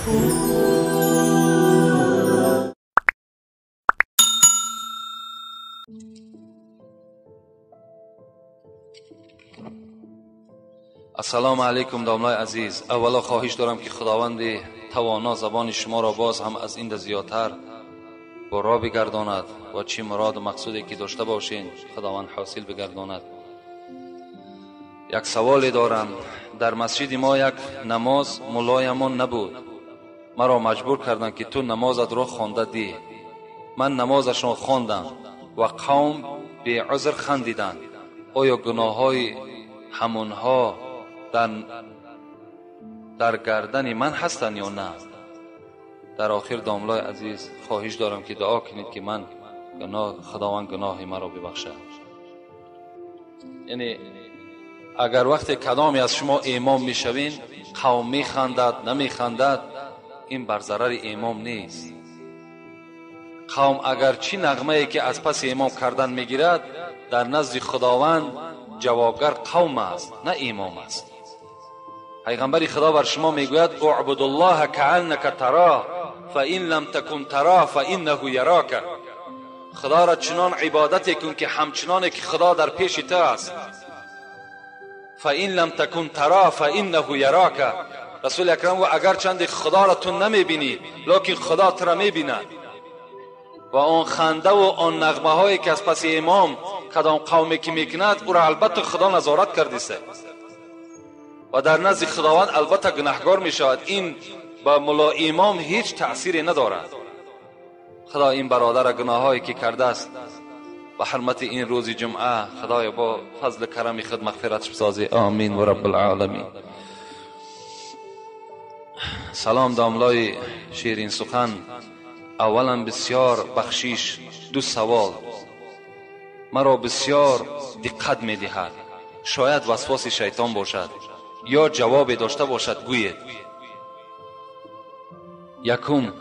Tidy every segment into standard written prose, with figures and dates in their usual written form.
السلام علیکم داملای عزیز. اولا خواهش دارم که خداوند توانا زبان شما را باز هم از این زیادتر برا بگرداند و چی مراد و مقصودی که داشته باشین خداوند حاصل بگرداند. یک سوالی دارم. در مسجد ما یک نماز ملایمان نبود، مرا مجبور کردند که تو نمازت را خوانده دی. من نمازشان خواندم و قوم بی عذر خندیدند. آیا گناه های همونها در گردن من هستند یا نه؟ در آخر داملای عزیز خواهش دارم که دعا کنید که من خداوند گناه مرا ببخشد. یعنی اگر وقت کدامی از شما امام میشوین قوم میخندد نمیخندد، این بر ضرر امام نیست. قوم اگر چی نغمه ای که از پس امام کردن میگیرد در نزد خداوند جوابگر قوم است نه امام است. پیغمبر خدا بر شما میگوید اعبد الله کأنک تراه فإن لم تکن تراه فإنه یراک. خدا را چنان عبادت کن که همچنان که خدا در پیش تو است. فإن لم تکن تراه فإنه یراک. رسول اکرم و اگر چند خدا را تو نمیبینی لکن خدا تو را میبیند. و آن خنده و آن نغمه هایی که از پس امام کدام قومی که میکند او را البته خدا نظارت کردیسته و در نزد خداوند البته گناهگار می شود. این با ملا امام هیچ تأثیری ندارد. خدا این برادر گناهایی که کرده است به حرمت این روز جمعه خدای با فضل کرم خود مغفرتش بسازی. آمین و رب العالمین. سلام داملای شیرین سخن. اولا بسیار بخشیش دو سوال مرا بسیار دقت می دهد، شاید وسواس شیطان باشد یا جواب داشته باشد گویید. یکم،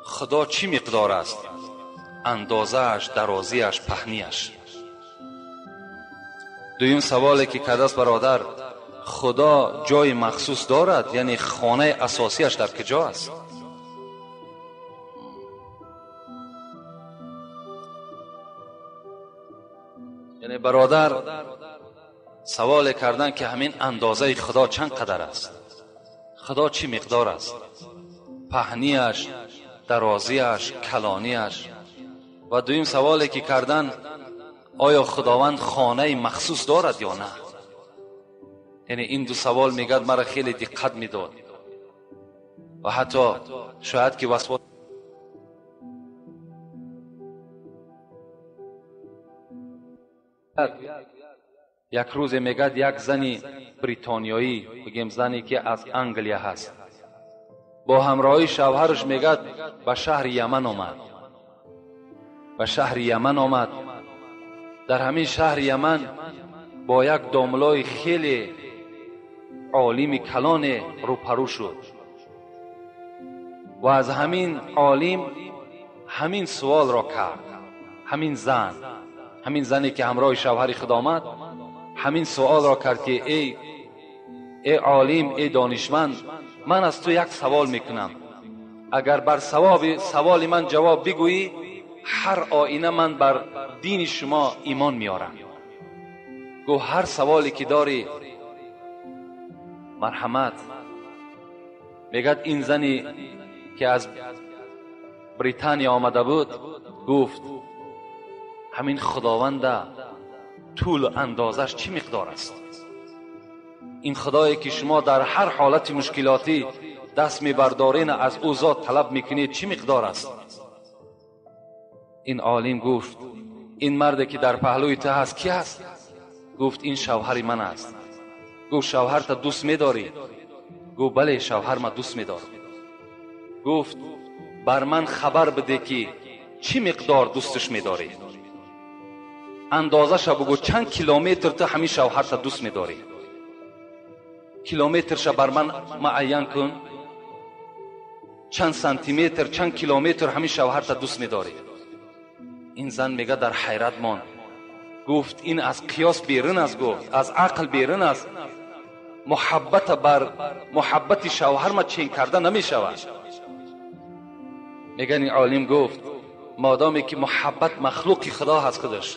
خدا چی مقدار است؟ اندازه‌اش، درازیش، پهنیش. دویم سوالی که کرده است برادر، خدا جای مخصوص دارد؟ یعنی خانه اساسیش در کجا است؟ یعنی برادر سوال کردن که همین اندازه خدا چند قدر است، خدا چی مقدار است، پهنیش، درازیش، کلانیش. و دویم سوالی که کردن، آیا خداوند خانه مخصوص دارد یا نه؟ یعنی این دو سوال میگد مرا خیلی دقت میداد و حتی شاید که وسواس یک روز میگد یک زنی بریتانیایی، بگیم زنی که از انگلیا هست، با همراهی شوهرش میگد به شهر یمن آمد. به شهر یمن آمد. در همین شهر یمن با یک داملای خیلی عالم کلان روپرو شد و از همین عالم همین سوال را کرد. همین زنی که همراه شوهر خود آمد همین سوال را کرد که ای عالم، ای دانشمند، من از تو یک سوال میکنم، اگر بر سوال من جواب بگویی هر آینه من بر دین شما ایمان میارم. گو هر سوالی که داری مرحمت. میگد این زنی که از بریتانیا آمده بود گفت همین خداوند طول و اندازش چی مقدار است؟ این خدایی که شما در هر حالت مشکلاتی دست میبردارین از او ذات طلب میکنید چی مقدار است؟ این عالم گفت این مردی که در پهلوی تو هست کی هست؟ گفت این شوهر من است. گفت شوهر تا دوست میداری؟ گفت بله شوهر ما دوست میدارم. گفت بر من خبر بده که چی مقدار دوستش میداری؟ اندازش بگو چند کیلومتر تو همین شوهر تا دوست میداری؟ کیلومترش بر من معین کن، چند سانتی متر، چند کیلومتر همین شوهر تا دوست میداری؟ این زن میگه در حیرت ماند. گفت این از قیاس بیرون است، گفت از عقل بیرون است. муҳаббата бар муҳаббати шавҳар ма чен карда намешавад. Меган ин олим гуфт модоме ки муҳаббат махлуқи худо ҳаст худаш,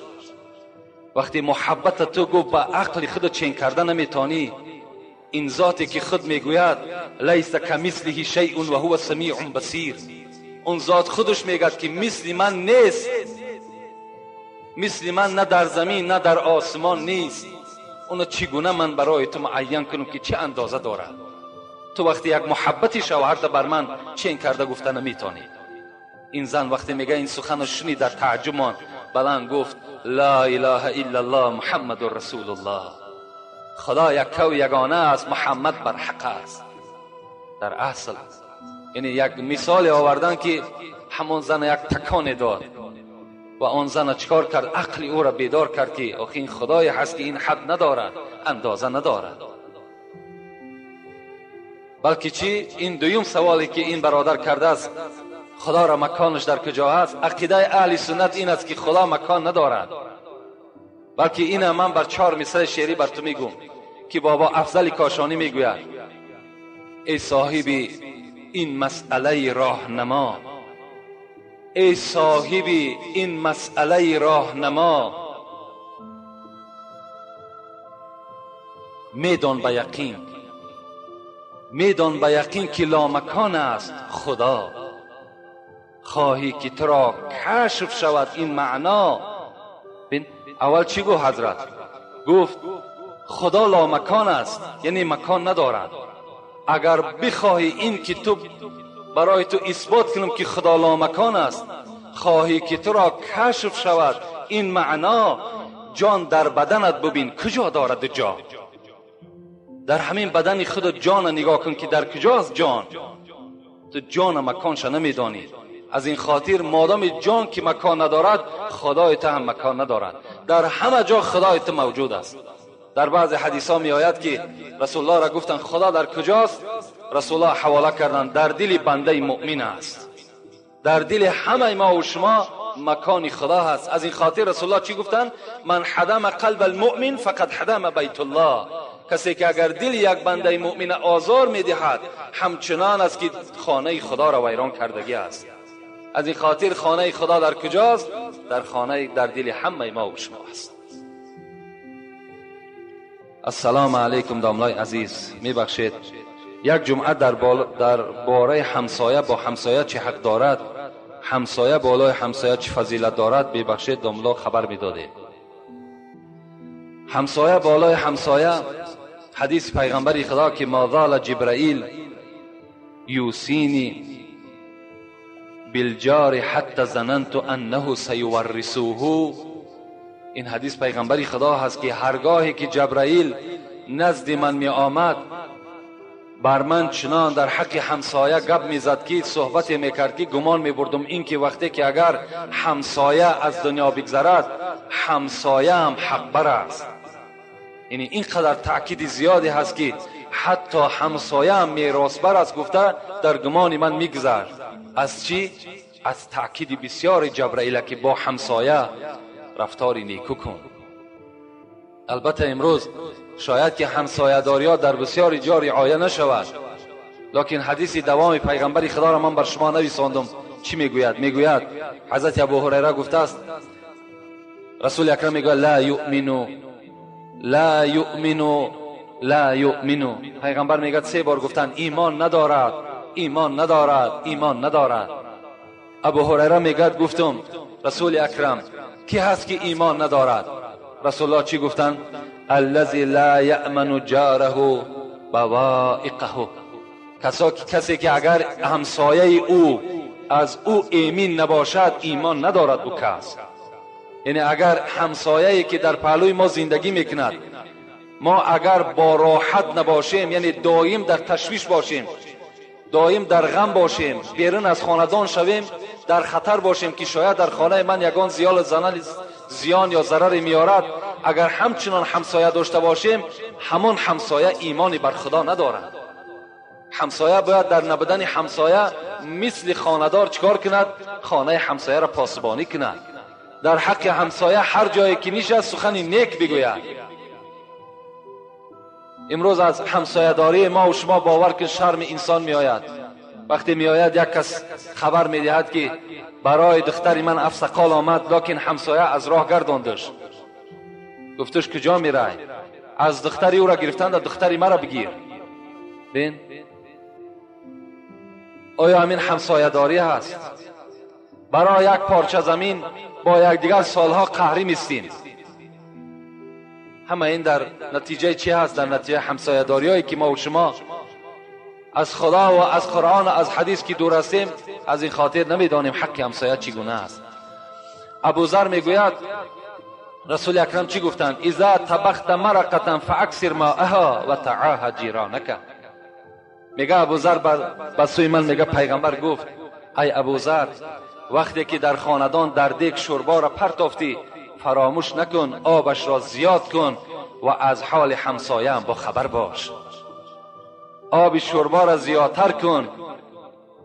вақте муҳаббата ту гуфт ба ақли худ чен карда наметонӣ, ин зоте ки худ мегӯяд лайса камислиҳи шайъун ва ҳува самиъун басир, он зот худаш мегӯяд ки мисли ман нест, мисли ман на дар замин на дар осмон нест, оно чӣ гуна ман барои ту муайян кунам ки чӣ андоза дорад? Ту вақте як муҳаббати шавҳарта бар ман чен карда гуфта наметонӣ. Ин зан вақте мега ин суханро шунид дар таъҷуб монд, баланд гуфт ла илаҳа иллаллоҳ муҳаммадун расулуллоҳ, худо яккаву ягона аст, муҳаммад барҳақ аст. Дар асл яъне як мисоле овардан ки ҳамон зана як таконе дод ва он зана чикор кард? Ақли ӯро бедор кард ки охи ин худое ҳаст ки ин ҳад надорад, андоза надорад. Балки чӣ? Ин дуюм саволе ки ин бародар кардааст, худоро маконаш дар куҷо ҳаст? Ақидаи аҳли суннат ин аст ки худо макон надорад, балки ина ман бар чор мисраи шеърӣ бар ту мегӯм ки бобо Афзали Кошонӣ мегӯяд: эй соҳиби ин масъалаи роҳнамо, эй соҳиби ин масъалаи роҳнамо, медон ба яқин, медон ба яқин ки ломакон аст худо, хоҳӣ ки туро кашф шавад ин маъно. Бин аввал чӣ гуфт ҳазрат? Гуфт худо ломакон аст, яъне макон надорад. Агар бихоҳӣ ин ки ту барои ту исбот кунам ки худо ломакон аст, хоҳӣ ки туро кашф шавад ин маъно, ҷон дар баданат бубин куҷо дорад ҷо. Дар ҳамин бадани худ ҷона нигоҳ кун ки дар куҷост ҷон. Ту ҷона маконша намедонӣ. Аз ин хотир модоми ҷон ки макон надорад, худои ту ҳам макон надорад. Дар ҳама ҷо худои ту мавҷуд аст. Дар баъзе ҳадисҳо меояд ки расулуллоҳ ра гуфтанд худо дар куҷост? Расулуллоҳ ҳавола карданд дар дили бандаи муъмин аст. Дар дили ҳамаи мо ва шумо макони худо ҳаст. Аз ин хотир расулуллоҳ чӣ гуфтанд? Ман ҳадама қалба алмуъмин фақад ҳадама байтуллоҳ. Касе ки агар дили як бандаи муъмина озор медиҳад, ҳамчунон аст ки хонаи худоро вайрон кардагӣ аст. Аз ин хотир хонаи худо дар куҷост? Дар хонаи дар дили ҳамаи мо ва шумо аст. Ассалому алайкум домлай азиз, мебахшед як ҷумъа дар бораи ҳамсоя бо ҳамсоя чӣ ҳақ дорад, ҳамсоя болои ҳамсоя чӣ фазилат дорад, бебахшед домло хабар медодед. Ҳамсоя болои ҳамсоя, ҳадиси пайғамбари худо ки ма зала ҷибраил юсини билҷори ҳатта зананту аннаҳу саюваррисуҳу. Ин ҳадис пайғамбари худо ҳаст ки ҳаргоҳе ки ҷабраил назди ман меомад, бар ман чунон дар ҳаққи ҳамсоя гап мезад ки суҳбате мекард ки гумон мебурдум ин ки вақте ки агар ҳамсоя аз дунё бигзарад, ҳамсояам ҳақбар аст. Яъне ин қадар таъкиди зиёде ҳаст ки ҳатто ҳамсояам меросбар аст гуфта дар гумони ман мегузашт. Аз чӣ? Аз таъкиди бисёри ҷабраила ки бо ҳамсоя рафтори неку кун. Албатта имрӯз шояд ки ҳамсоядориҳо дар бисёри ҷо риоя нашавад, лекин ҳадиси давоми пайғамбари худоро ман бар шумо нависондум. Чӣ мегӯяд? Мегӯяд ҳазрати абу ҳурайра гуфтааст, расули акрам мегӯяд ла юъмину ла юъмину ла юъмину. Пайғамбар мегӯяд се бор гуфтанд имон надорад, имон надорад, имон надорад. Абу ҳурайра мегӯяд гуфтум расули акрам ки ҳаст ки имон надорад? Расулуллоҳ чӣ гуфтанд? Аллази ла яъману ҷораҳу бавоиқаҳу. Касе ки агар ҳамсояи ӯ аз ӯ эмин набошад, имон надорад ӯ кас. Яъне агар ҳамсояе ки дар паҳлӯи мо зиндагӣ мекунад, мо агар бо роҳат набошем, яъне доим дар ташвиш бошем, доим дар ғам бошем, берун аз хонадон шавем, дар хатар бошем ки шояд дар хонаи ман ягон зиён ё зараре меорад, агар ҳамчунон ҳамсоя дошта бошем, ҳамон ҳамсоя имони бар худо надорад. Ҳамсоя бояд дар набудани ҳамсоя мисли хонадор чикор кунад? Хонаи ҳамсояро посбонӣ кунад. Дар ҳаққи ҳамсоя ҳар ҷое ки нишаст сухани нек бигӯяд. Имрӯз аз ҳамсоядории мо ва шумо бовар кун, шарми инсон меояд. Вақте меояд як кас хабар медиҳад, ки барои духтари ман афсақол омад, лекин ҳамсоя аз роҳ гардондаш. Гуфташ куҷо мерай? Аз духтари ӯро гирифтанда духтари маро бигир. Бин, оё ҳамин ҳамсоядорӣ ҳаст? Барои як парча замин бо якдигар солҳо қаҳрӣ мистем. Ҳама ин дар натиҷаи чӣ ҳаст? Дар натиҷаи ҳамсоядориҳое ки мо ва шумо аз Худо ва аз Қуръон ва аз ҳадис ки дур ҳастем, аз ин хотир намедонем ҳаққи ҳамсоя чӣ гуна аст. Абузар мегӯяд, Расули Акрам чӣ гуфтанд? Иза табахта марақатан фааксир маъаҳа ва таъаҳа ҷиронака. Мега Абузар ба сӯи ман, мега пайғамбар гуфт, ай Абузар, вақте ки дар хонадон дар дег шӯрборо партофтӣ, фаромӯш накун, обашро зиёд кун ва аз ҳоли ҳамсояам бохабар бош. Оби шӯрборо зиёдтар кун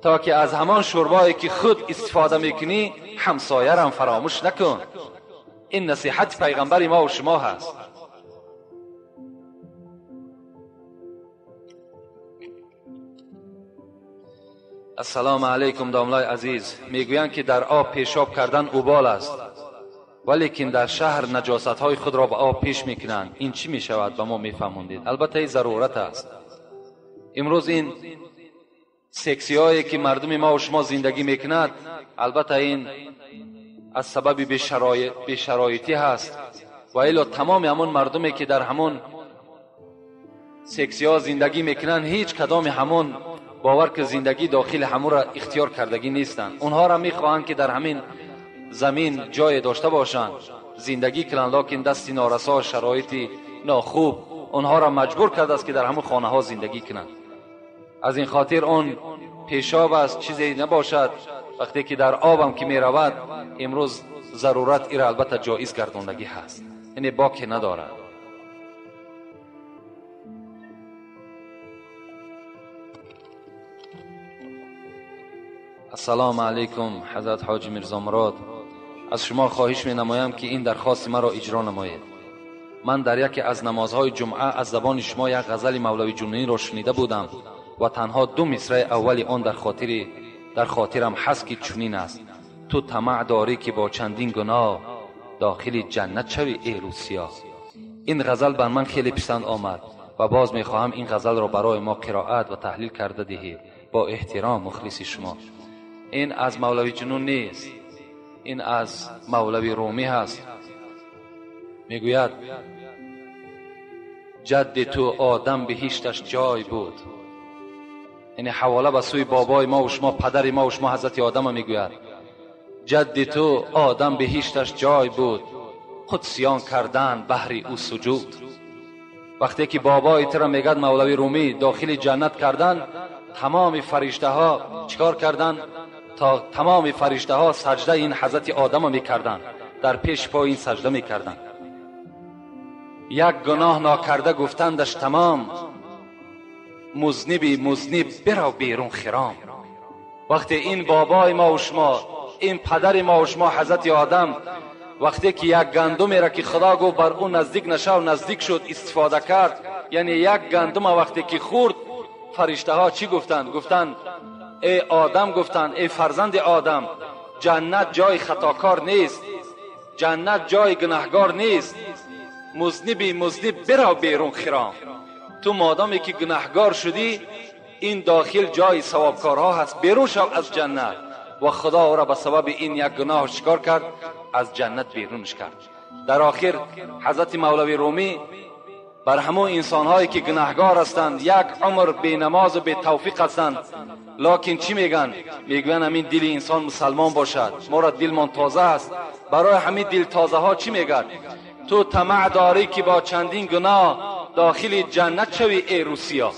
то ки аз ҳамон шӯрбое ки худ истифода мекунӣ ҳамсоярам фаромӯш накун. Ин насиҳати пайғамбари мо ва шумо ҳаст. Ассалому алайкум, домлаи азиз. Мегӯянд, ки дар об пешоб кардан убол аст, валекин дар шаҳр наҷосатҳои худро ба об пеш мекунанд. Ин чӣ мешавад? Ба мо мефаҳмондед. Албатта ин зарурат аст. Имрӯз ин сексиҳое ки мардуми мо ва шумо зиндагӣ мекунад, албатта ин аз сабаби бешароитӣ ҳаст ва ило тамоми ҳамон мардуме ки дар ҳамон сексиҳо зиндагӣ мекунанд, ҳеҷ кадоми ҳамон бовар ки зиндагӣ дохили ҳамонро ихтиёр кардагӣ нестанд. Онҳоро мехоҳанд ки дар ҳамин замин ҷое дошта бошанд, зиндагӣ кунанд, лекин дасти норасо, шароити нохуб онҳоро маҷбур кардааст ки дар ҳамон хонаҳо зиндагӣ кунанд. Аз ин хотир он пешоб аст, чизе набошад, вақте ки дар обам ки меравад, имрӯз зарурат ира албатта ҷоиз гардондагӣ ҳаст, яъне боке надорад. Ассалому алайкум, ҳазрат ҳоҷи Мирзомурод. Аз шумо хоҳиш менамоям, ки ин дархости маро иҷро намоед. Ман дар яке аз намозҳои ҷумъа аз забони шумо як ғазали Мавлави Ҷунунӣро шунида будам ва танҳо ду мисраи аввали он дар хотирам ҳаст, ки чунин аст: ту тамаъ дорӣ, ки бо чандин гуноҳ дохили ҷаннат шавӣ, эй рӯсиё. Ин ғазал бар ман хеле писанд омад ва боз мехоҳам ин ғазалро барои мо қироат ва таҳлил карда диҳед. Бо эҳтиром, мухлиси шумо. Ин аз Мавлави Ҷунун нест, ин аз Мавлави Румӣ ҳаст. Мегӯяд, ҷадди ту Одам биҳишташ ҷой буд. Яъне ҳавола ба сӯи бобои мо ва шумо, падари мо ва шумо ҳазрати Одама мегӯяд. Ҷадди ту Одам биҳишташ ҷой буд, қудсиён кардан баҳри ӯ суҷуд. Вақте ки бобои туро мегӯяд Мавлави Румӣ дохили ҷаннат кардан, тамоми фариштаҳо чикор карданд? То тамоми фариштаҳо саҷдаи ин ҳазрати Одама мекарданд, дар пеши пои ин саҷда мекарданд. Як гуноҳ нокарда гуфтандаш тамом, музниби музниб бирав берун хиром. Вақте ин бобои мо ва шумо, ин падари мо ва шумо ҳазрати Одам, вақте ки як гандумеро ки Худо гуфт бар ӯ наздик нашав, наздик шуд, истифода кард, яъне як гандума вақте ки хӯрд, фариштаҳо чӣ гуфтанд? Гуфтанд, эй Одам, гуфтанд, эй фарзанди Одам, ҷаннат ҷои хатокор нест, ҷаннат ҷои гунаҳгор нест, музниби музниб бирав берун хиром. Ту модоме ки гунаҳгор шудӣ, ин дохил ҷои савобкорҳо ҳаст, берун шав аз ҷаннат. Ва Худо ӯро ба сабаби ин як гуноҳ чикор кард? Аз ҷаннат берунаш кард. Дар охир ҳазрати Мавлави Румӣ бар ҳамон инсонҳое ки гунаҳгор ҳастанд, як умр бенамозу бетавфиқ ҳастанд, лекин чӣ мегӯянд? Мегӯянд ҳамин дили инсон мусалмон бошад, моро дилмон тоза аст. Барои ҳамин дилтозаҳо чӣ мегӯяд? Ту тамаъ дорӣ, ки бо чандин гуноҳ дохили ҷаннат шавӣ, эй рӯсиё.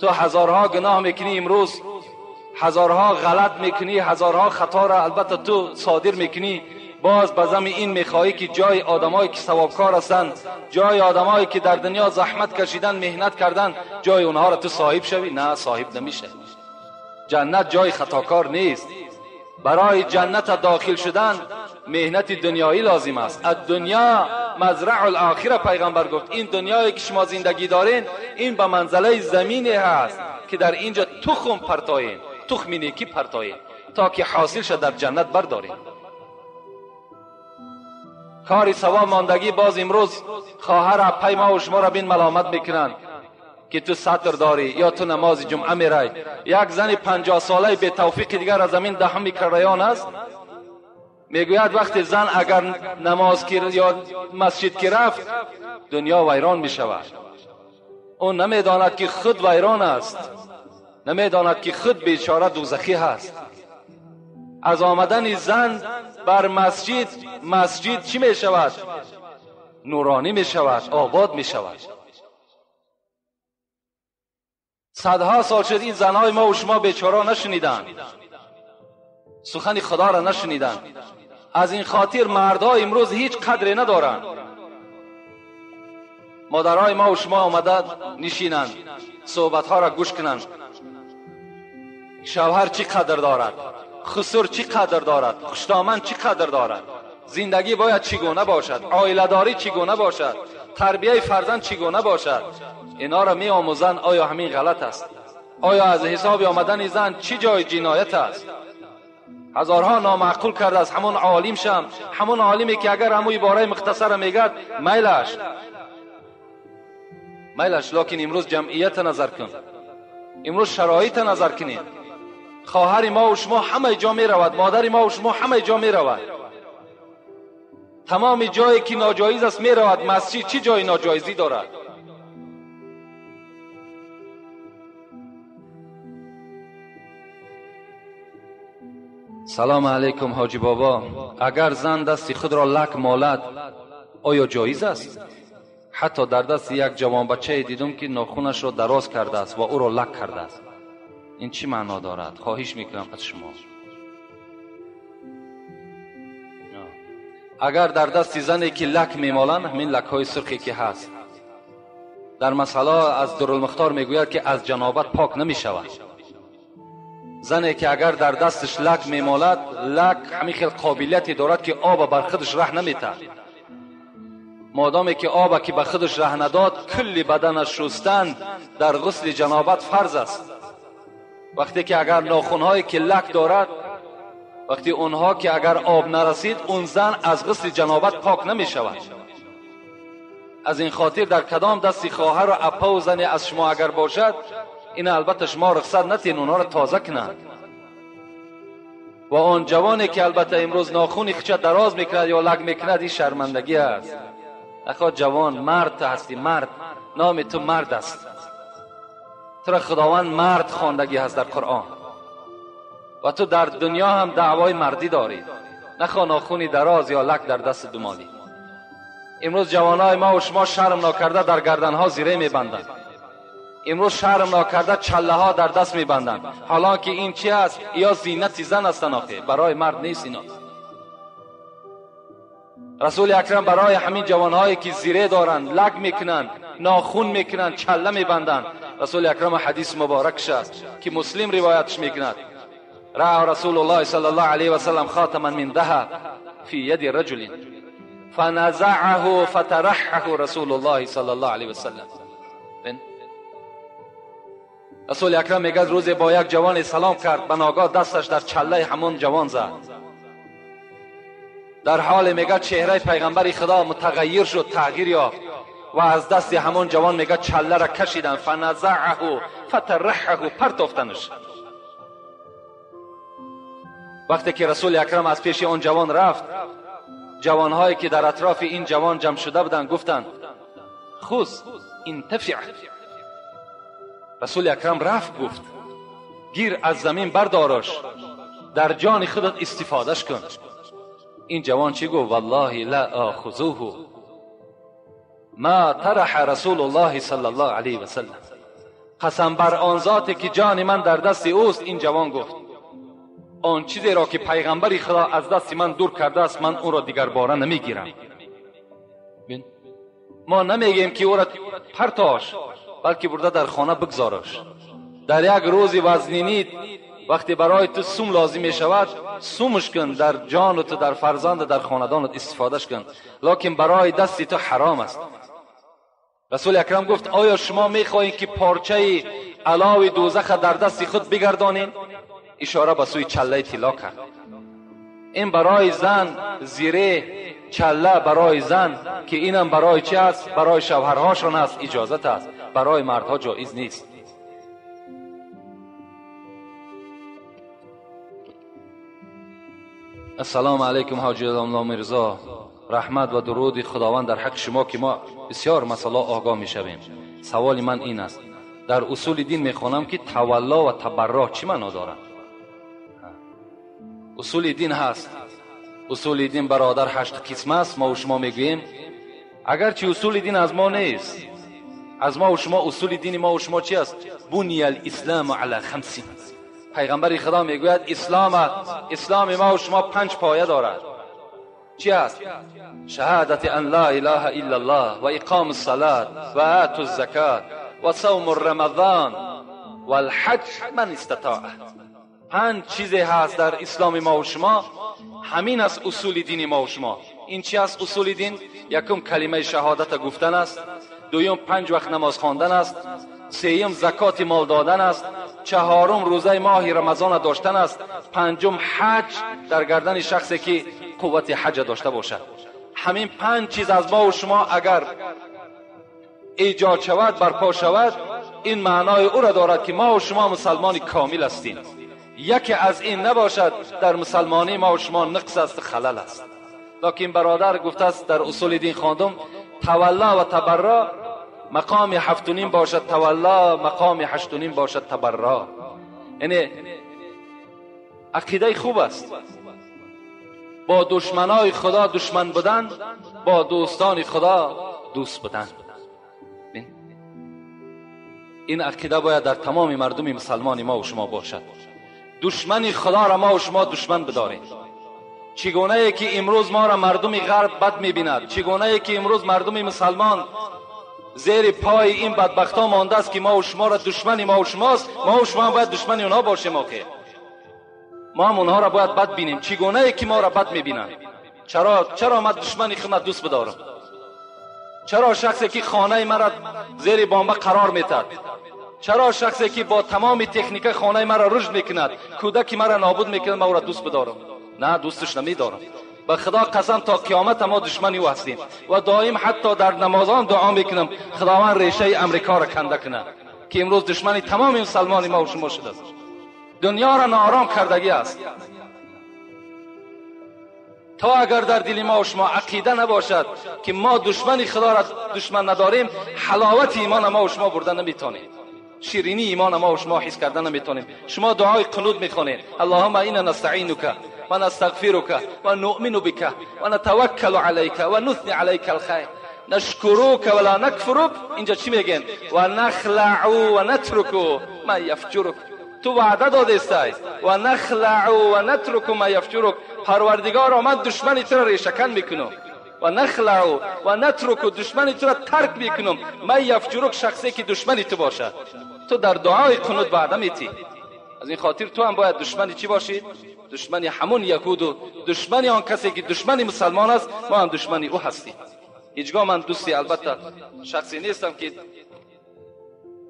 Ту ҳазорҳо гуноҳ мекунӣ имрӯз, ҳазорҳо ғалат мекунӣ, ҳазорҳо хаторо албатта ту содир мекунӣ, боз ба зами ин мехоҳӣ ки ҷои одамое ки савобкор ҳастанд, ҷои одамое ки дар дунё заҳмат кашидан, меҳнат кардан, ҷои онҳоро ту соҳиб шавӣ? На, соҳиб намешавӣ. Ҷаннат ҷои хатокор нест. Барои ҷанната дохил шудан меҳнати дунёӣ лозим аст. Ад-дунё مزرع الاخره. پیغمبر گفت این دنیایی که شما زندگی دارین این به منزله زمینی هست که در اینجا تخم پرتاین، تخم نیکی پرتاین تا که حاصل شد در جنت بردارین. کاری ثواب ماندگی. باز امروز خواهر پی ما و شما را بین ملامت میکنند که تو ستر داری یا تو نماز جمعه میرای. یک زن 50 ساله به توفیق دیگر از زمین دهم کریان است، میگوید وقتی زن اگر نماز یا مسجد که رفت دنیا ویران میشود. او نمیداند که خود ویران است، نمیداند که خود بیچاره دوزخی هست. از آمدن زن بر مسجد، مسجد چی می شود؟ نورانی می شود، آباد می شود. صدها سال شد این زنهای ما و شما بیچاره نشنیدند، سخن خدا را نشنیدند. از این خاطر مردها امروز هیچ قدری ندارند. مادرهای ما و شما آمده نشینند، صحبتها را گوش کنند. شوهر چی قدر دارد، خسر چی قدر دارد، خوشدامن چی قدر دارد، زندگی باید چگونه باشد، عائله داری چگونه باشد، تربیه فرزند چگونه باشد، اینا را می آموزند. آیا همین غلط است؟ آیا از حساب آمدن زن چی جای جنایت است؟ هزارها نامعقول کرده از همون عالم شم، همون عالمی که اگر همون عباره مختصر میگد میلش میلش. لکن امروز جمعیت نظر کن، امروز شرایط نظر کنید. خواهر ما و شما همه جا می رود، مادر ما و شما همه جا می رود، تمام جایی که ناجایز است می رود. مسجد چی جای ناجایزی دارد؟ سلام علیکم حاجی بابا، اگر زن دست خود را لک مالد آیا جایز است؟ حتی در دست یک جوان بچه دیدم که ناخونش را دراز کرده است و او را لک کرده است. این چی معنا دارد؟ خواهش میکنم از شما. اگر در دست زنی که لک میمالند، همین لک های سرخی که هست، در مسئله از درالمختار میگوید که از جنابت پاک نمیشود. زنی که اگر در دستش لک میمالد، لک همین خیلی قابلیتی دارد که آب بر خودش ره نمیتد. مادامی که آب که به خودش ره نداد، کل بدنش شستن در غسل جنابت فرض است. وقتی که اگر ناخونهایی که لک دارد، وقتی اونها که اگر آب نرسید، اون زن از غسل جنابت پاک نمی شود. از این خاطر در کدام دستی خواهر و اپا و زنی از شما اگر باشد، این البته شما رخصت نتین اونها را تازه کنند. و آن جوانی که البته امروز ناخونی خچه دراز میکند یا لک میکند، این شرمندگی است. اخا جوان، مرد هستی، مرد، نام تو مرد است، تو را خداوند مرد خواندگی هست در قرآن و تو در دنیا هم دعوای مردی داری. نخوا ناخونی دراز یا لک در دست دمالی. امروز جوانای ما و شما شرم ناکرده در گردنها زیره میبندند. امروز شرم ناکرده چله ها در دست میبندند. حالا که این چی است؟ یا زینت زن هستن، آخه برای مرد نیست اینا. رسول اکرم برای همین جوانهایی که زیره دارند، لک میکنند، ناخون میکنند، چله میبندند، رسول اکرم حدیث مبارکش است که مسلم روایتش میکند: رأى رسول الله صلی الله علیه و سلم خاتما من ذهب فی ید رجل فنزعه فترحه رسول الله صلی الله علیه و سلم. رسول اکرم میگه روزی با یک جوان سلام کرد، به ناگاه دستش در چله همون جوان زد. در حال میگه چهره پیغمبر خدا متغیر شد، تغییر یافت و از دست همون جوان میگه چله را کشیدن، فنزعه فترحه، پرتافتنش. وقتی که رسول اکرم از پیش آن جوان رفت، جوانهایی که در اطراف این جوان جمع شده بودند گفتند خذ انتفع. رسول اکرم رفت گفت گیر از زمین بردارش، در جان خودت استفادهش کن. این جوان چی گفت؟ والله لا آخذوه ما طرح رسول الله صلی الله علیه و سلم. قسم بر آن ذاتی که جان من در دست اوست. این جوان گفت آن چیزی را که پیغمبر خدا از دست من دور کرده است، من او را دیگر باره نمیگیرم. ما نمیگیم که او را پرتاش، بلکه برده در خانه بگذارش. در یک روز وزنینی وقتی برای تو سوم لازم می شود سومش کن، در جان تو، در فرزند، در خاندانت استفادهش کن، لکن برای دست تو حرام است. رسول اکرم گفت آیا شما می خواهید که پارچه علاوی دوزخ در دست خود بگردانین؟ اشاره به سوی چله طلا کرد. این برای زن زیره چله برای زن که اینم برای چی است؟ برای شوهرهاشان است، اجازت است، برای مردها جایز نیست. السلام علیکم حاجی الله میرزا، رحمت و درود خداوند در حق شما که ما بسیار مسئله آگاه میشویم. سوال من این است، در اصول دین میخوانم که تولا و تبرع چی معنا دارد؟ اصول دین هست، اصول دین برادر 8 قسم است. ما و شما میگوییم اگرچه اصول دین از ما نیست، از ما و شما اصول دین ما و شما چی است؟ بنی الاسلام علی 5. پیغمبر خدا میگوید اسلام ما و شما 5 پایه دارد. چی است؟ شهادت ان لا اله الا الله و اقام الصلاة و اتو الزکات و صوم رمضان و الحج من استطاع. 5 چیزی هست در اسلام ما و شما، همین است اصول دین ما و شما. این چی است اصول دین؟ یکم کلمه شهادت گفتن است، دویم 5 وقت نماز خواندن است، سیم زکات مال دادن است، چهارم روزه ماه رمضان داشتن است، پنجم حج در گردن شخصی که قوت حج داشته باشد. همین 5 چیز از ما و شما اگر ایجاد شود، برپا شود، این معنای او را دارد که ما و شما مسلمان کامل هستیم. یکی از این نباشد در مسلمانی ما و شما نقص است، خلل است. لکن برادر گفته است در اصول دین خواندم تولا و تبرع مقام 7.5 باشد تولا، مقام 8.5 باشد تبرع. یعنی عقیده خوب است، با دشمنای خدا دشمن بودن، با دوستان خدا دوست بودن. این عقیده باید در تمام مردم مسلمان ما و شما باشد. دشمن خدا را ما و شما دشمن بداریم. چگونه ای که امروز ما را مردم غرب بد میبیند، چگونه ای که امروز مردم مسلمان زیر پای این بدبخت ها مانده است که ما و شما را دشمن ما و شماست، ما و شما باید دشمن اونها باشیم. آخه ما هم اونها را باید بد بینیم. چگونه ای که ما را بد میبینند؟ چرا من دشمن خود دوست بدارم؟ چرا شخصی که خانه مرا زیر بمب قرار میتد، چرا شخصی که با تمام تکنیک خانه مرا رشد میکند، کودک مرا نابود میکند، ما او را دوست بدارم؟ نه، دوستش نمیدارم. به خدا قسم تا قیامت ما دشمن او هستیم و دائم حتی در نمازان دعا میکنم خداوند ریشه امریکا را کنده کنه که امروز دشمن تمام مسلمان ما و شما شده است. دنیا را ناآرام کردگی است. تا اگر در دل ما و شما عقیده نباشد که ما دشمن خدا را دشمن نداریم، حلاوت ایمان ما و شما برده نمیتونیم، شیرینی ایمان ما و شما حس کرده نمیتونیم. شما دعای قنوت میخوانید، اللهم انا نستعینک و نستغفرک و نؤمن بک و نتوکل علیک و نثنی علیک الخیر نشکرک ولا نکفرک. اینجا چی میگن؟ و نخلع و نترک ما یفجرک. تو وعده دادستی و نخلع و نترک ما یفجرک. پروردگارا من دشمن تو را ریشه‌کن میکنم و نخلع و نترک، دشمن تو را ترک میکنم، ما یفجرک، شخصی که دشمن تو باشد. تو در دعای قنوت وعده میتی. از این خاطر تو هم باید دشمن چی باشی؟ دشمن همون یهود و دشمن آن کسی که دشمن مسلمان است، ما هم دشمن او هستیم. هیچگاه من دوستی البته شخصی نیستم که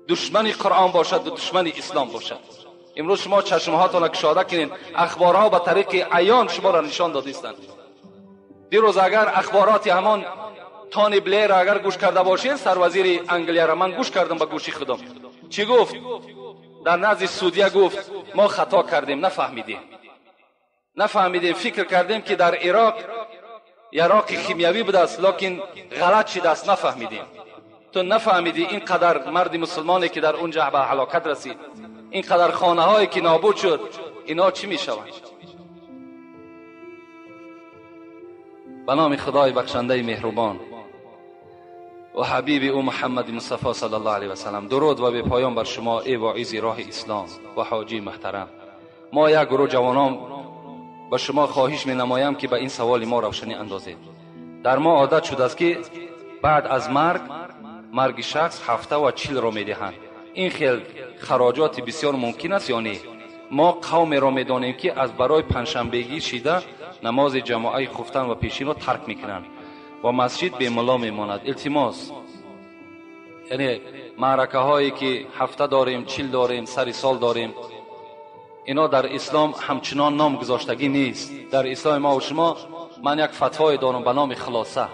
دشمن قرآن باشد و دشمن اسلام باشد. امروز شما چشمهاتان را گشاده کنین، اخبارها به طریق عیان شما را نشان دادیستند. دیروز اگر اخبارات همان تانی بلیر اگر گوش کرده باشین، سروزیر انگلیا را من گوش کردم به گوشی خودم، چی گفت؟ در نزد سعودیه گفت ما خطا کردیم، نفهمیدیم، فکر کردیم که در عراق یراق خیمیوی بوده است، لکن غلط شده است، نفهمیدیم. تو نفهمیدی اینقدر مرد مسلمانی که در اونجا به هلاکت رسید، اینقدر خانه هایی که نابود شد، اینا چی میشوند؟ به نام خدای بخشنده مهربان و حبیب او محمد مصطفی صلی الله علیه و سلم، درود و به پایان بر شما ای واعظ راه اسلام و حاجی محترم. ما یک گروه جوانان به شما خواهش می نمایم که به این سوال ما روشنی اندازید. در ما عادت شده است که بعد از مرگ شخص 7 و 40 را می دهند. این خیل خراجات بسیار ممکن است یا نه؟ Мо қавмеро медонем, ки аз барои панҷшанбегӣ шида намози ҷамоаи хуфтан ва пешинро тарк мекунанд ва масҷид бемулло мемонад. Илтимос, яъне маъракаҳое ки ҳафта дорем, чил дорем, сари сол дорем, ино дар ислом ҳамчунон ном гузоштагӣ нест. Дар исломи мо ва шумо ман як фатвое дорам ба номи хулоса,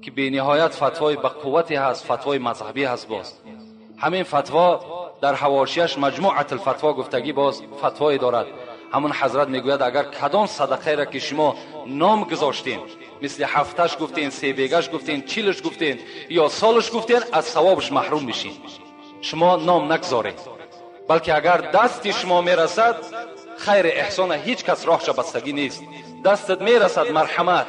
ки бениҳоят фатвои ба қуввате ҳаст, фатвои мазҳабӣ ҳаст. Боз ҳамин фатво дар ҳавошияш маҷмӯат алфатво гуфтагӣ боз фатвое дорад. Ҳамон ҳазрат мегӯяд, агар кадом садақаеро ки шумо ном гузоштем, мисли ҳафташ гуфтем, себегаш гуфтем, чилаш гуфтем ё солаш гуфтем, аз савобаш маҳрум мешин. Шумо ном нагзоред, балки агар дасти шумо мерасад, хайри эҳсона ҳеҷ кас роҳша бастагӣ нест. Дастат мерасад, марҳамат,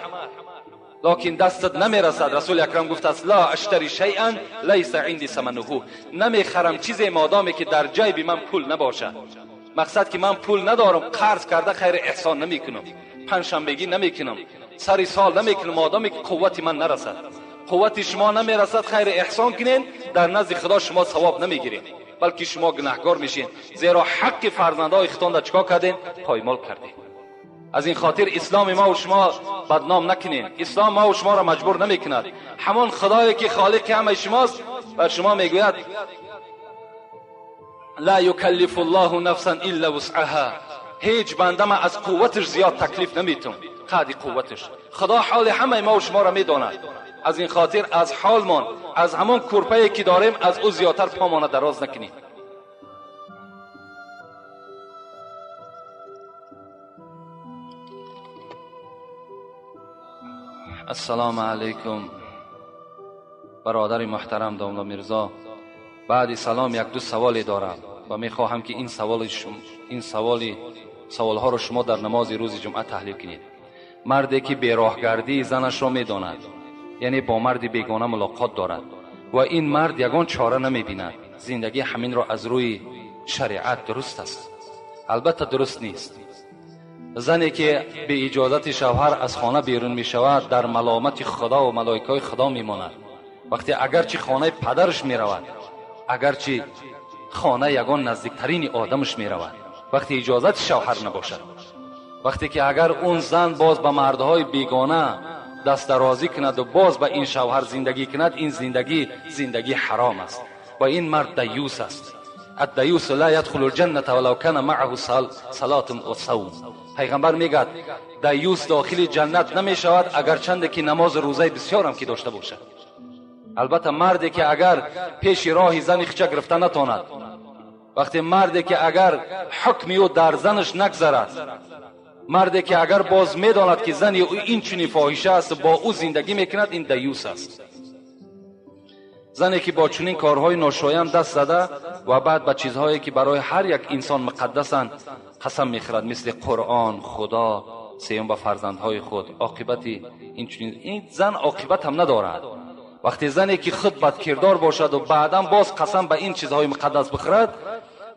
локин дастат намерасад. Расули акрам гуфтааст: ла аштари шайъан лайса инди самануҳу, намехарам чизе модоме ки дар ҷайби ман пул набошад. Мақсад ки ман пул надорам, қарз карда хайри эҳсон намекунам, панҷшанбегӣ намекунам, сари сол намекунам, модоме ки қуввати ман нарасад. Қуввати шумо намерасад, хайри эҳсон кунед, дар назди худо шумо савоб намегиред, балки шумо гунаҳгор мешед, зеро ҳаққи фарзандҳои худтонро чикор кардед? Поймол кардед. Аз ин хотир исломи мо ва шумо бадном накунем. Ислом мо ва шуморо маҷбур намекунад. Ҳамон худое ки холиқи ҳамаи шумост бар шумо мегӯяд: ла юкаллифу ллоҳу нафсан илла вусъаҳа, ҳеҷ бандама аз қувваташ зиёд таклиф наметун, қадри қувваташ. Худо ҳоли ҳамаи мо ва шуморо медонад. Аз ин хотир аз ҳолмон, аз ҳамон курпае ки дорем, аз ӯ зиёдтар помона дароз накунем. Ассалому алайкум бародари муҳтарам домла Мирзо. Баъди салом як ду саволе дорам ва мехоҳам ки ин саволҳоро шумо дар намози рӯзи ҷумъа таҳлил кунед. Марде ки бероҳгардии занашро медонад, яъне бо марди бегона мулоқот дорад ва ин мард ягон чора намебинад, зиндагӣ ҳаминро аз рӯи шариат дуруст аст? Албатта дуруст нест. Зане ки бе иҷозати шавҳар аз хона берун мешавад, дар маломати худо ва малоикаҳои худо мемонад. Вақте агарчи хонаи падараш меравад, агарчи хона ягон наздиктарини одамаш меравад, вақте иҷозати шавҳар набошад, вақте ки агар он зан боз ба мардҳои бегона дастдарозӣ кунад ва боз ба ин шавҳар зиндагӣ кунад, ин зиндагӣ зиндагӣ ҳаром аст ва ин мард даюс аст. الدیوس لا يدخل الجنة ولو كان معه صلاة و صوم. پیغمبر میگد دیوس داخل جنت نمیشود اگرچند که نماز روزه بسیارم که داشته باشد. البته مردی که اگر پیش راه زن خچه گرفته نتواند، وقتی مردی که اگر حکمی او در زنش نگذرد، مردی که اگر باز میداند که زنی او این چنین فاحشه است با او زندگی میکند، این دیوس است. زنی که با چنین کارهای ناشایم دست زده و بعد به چیزهایی که برای هر یک انسان مقدسند قسم میخورد، مثل قرآن، خدا، سیوم به فرزندهای خود، عاقبت این چنین این زن عاقبت هم ندارد. وقتی زنی که خود بدکردار باشد و بعدا باز قسم به این چیزهای مقدس بخورد،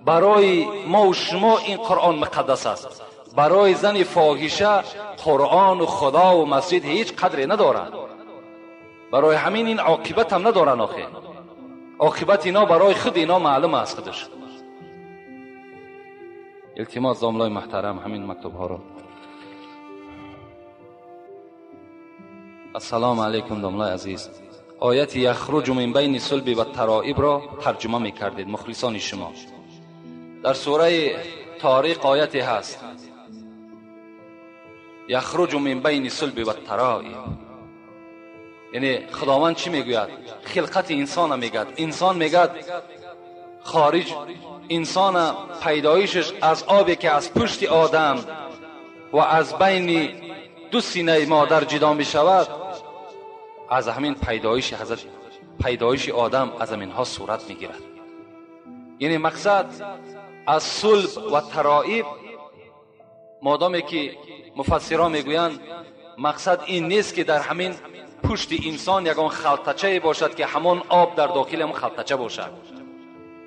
برای ما و شما این قرآن مقدس است، برای زن فاحشه قرآن و خدا و مسجد هیچ قدری ندارد. برای همین این عاقبت هم ندارن. آخه عاقبت اینا برای خود اینا معلوم است خودش. التماس داملای محترم همین مکتوب ها رو. السلام علیکم داملای عزیز. آیت یخرج من بین صلب و ترائب را ترجمه میکردید مخلصان شما. در سوره طارق آیتی هست یخرج من بین صلب و ترائب، یعنی خداوند چی میگوید؟ خلقت انسان میگد. انسان میگد خارج انسان پیدایشش از آبی که از پشت آدم و از بین دو سینه مادر جدا میشود، از همین پیدایش حضرت پیدایش آدم از همینها صورت میگیرد. یعنی مقصد از صلب و ترائب، مادامی که مفسران میگویند مقصد این نیست که در همین پشت انسان یگان خلطچه باشد که همان آب در داخل هم خلطچه باشد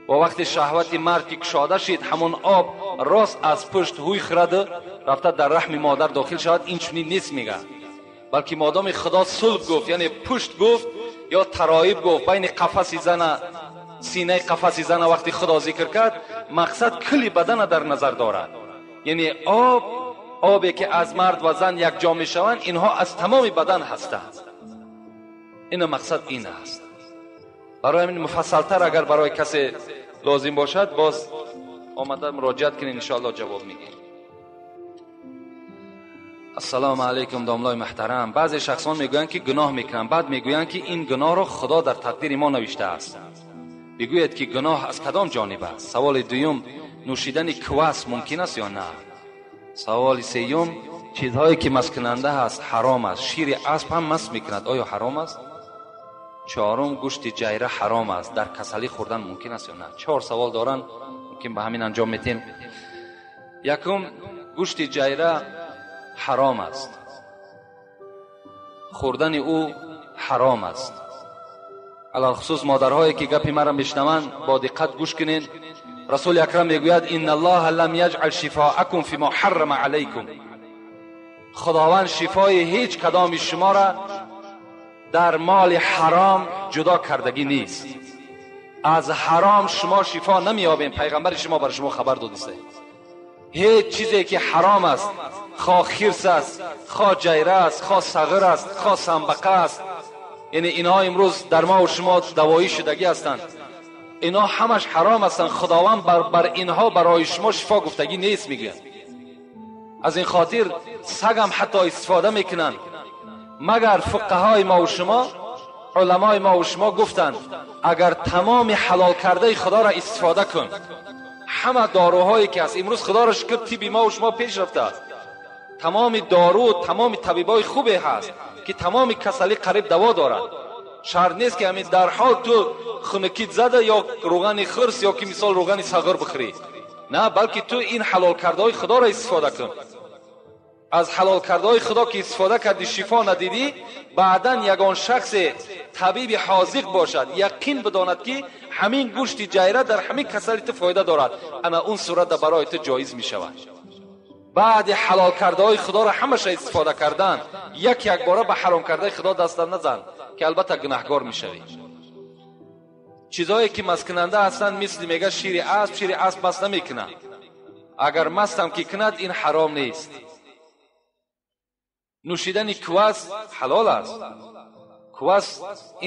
و وقتی شهوت مرد که کشاده شد همان آب راست از پشت هوی خورده رفته در رحم مادر داخل شود، این چنین نیست میگه، بلکه مادام خدا صلب گفت، یعنی پشت گفت یا ترائب گفت، بین قفس زن Синаи қафаси зана вақти Худо зикр кард, мақсад кулли бадана дар назар дорад. Яъне об, обе ки аз мард ва зан якҷо мешаванд, инҳо аз тамоми бадан ҳастанд. Ина мақсад ин аст. Барои ҳамин муфассалтар агар барои касе лозим бошад, боз омада муроҷиат кунед, иншоаллоҳ ҷавоб мегирем. Ассалому алайкум, домлои муҳтарам. Баъзе шахсон мегӯянд, ки гуноҳ мекунанд, баъд мегӯянд, ки ин гуноҳро Худо дар тақдири мо навиштааст. Бигӯед, ки гуноҳ аз кадом ҷониб аст? Саволи дуюм: нӯшидани квас мумкин аст ё на? Саволи сеюм: чизҳое ки масткунанда ҳаст ҳаром аст, шири асп ҳам маст мекунад, оё ҳаром аст? Чорум: гӯшти ҷайра ҳаром аст, дар касалӣ хӯрдан мумкин аст ё на? Чор савол доранд, мумкин ба ҳамин анҷом метем. Якум: гӯшти ҷайра ҳаром аст, хӯрдани ӯ ҳаром аст. Алалхусус модарҳое ки гапи маро мешнаванд, бо диққат гӯш кунед. Расули акрам мегӯяд: инналлоҳа лам яҷъал шифоакум фима ҳаррама алайкум. Худованд шифои ҳеҷ кадоми шуморо дар моли ҳаром ҷудо кардагӣ нест. Аз ҳаром шумо шифо намеёбем. Пайғамбари шумо бар шумо хабар додиста. Ҳеҷ чизе ки ҳаром аст, хо хирс аст, хо ҷайра аст, хо сағир аст, хо самбақа аст, яъне инҳо имрӯз дар мо шумо давоӣ шудагӣ ҳастанд, инҳо ҳамаш ҳаром ҳастанд. Худованд бар инҳо барои шумо шифо гуфтагӣ нест, мегӯяд. Аз ин хотир сагам ҳатто истифода мекунанд. Магар фуқаҳои мо ва шумо, уламои мо ва шумо гуфтанд, агар тамоми ҳалол кардаи Худоро истифода кун, ҳама доруҳое ки ҳаст имрӯз, Худоро шукр, тибби мо ва шумо пеш рафтааст, тамоми дору, тамоми табибои хубе ҳаст ки тамоми касалӣ қариб даво дорад. Шарт нест ки ҳамин дар ҳол ту хунукит зада ё рӯғани хирс ё ки мисол рӯғани сағир бихӯрӣ, на, балки ту ин ҳалол кардаҳои Худоро истифода кун. Аз ҳалол кардаҳои Худо ки истифода кардӣ, шифо надидӣ, баъдан ягон шахсе табиби ҳозиқ бошад, яқин бидонад, ки ҳамин гӯшти ҷайра дар ҳамин касали ту фоида дорад, ана он сурата барои ту ҷоиз мешавад. Баъди ҳалол кардаҳои Худоро ҳамаша истифода кардан, як якбора ба ҳаром кардаи Худо даста назан, ки албатта гунаҳгор мешавӣ. Чизҳое ки масткунанда ҳастанд, мисли мега шири асп, шири асп маст намекунад. Агар мастам ки кунад, ин ҳаром нест. Нӯшидани квас ҳалол аст. Квас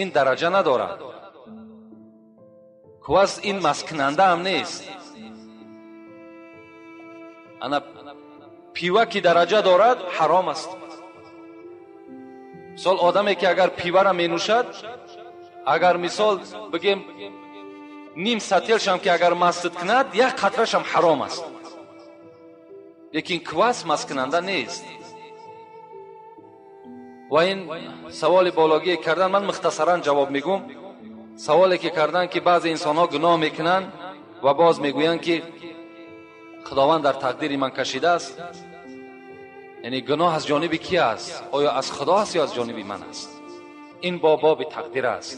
ин дараҷа надорад. Квас ин масткунанда ҳам нест. Ана пива ки дараҷа дорад, ҳаром аст. Мисол одаме ки агар пивара менӯшад, агар мисол бигем ним сателшам ки агар мастит кунад, як қатрашам ҳаром аст. Лекин квас масткунанда нест. Ва ин саволи бологие кардан, ман мухтасаран ҷавоб мегӯм. Саволе ки кардан, ки баъзе инсонҳо гуноҳ мекунанд ва боз мегӯянд, ки Худованд дар тақдири ман кашидааст. Яъне гуноҳ аз ҷониби ки аст? Оё аз Худо аст ё аз ҷониби ман аст? Ин бо боби тақдир аст.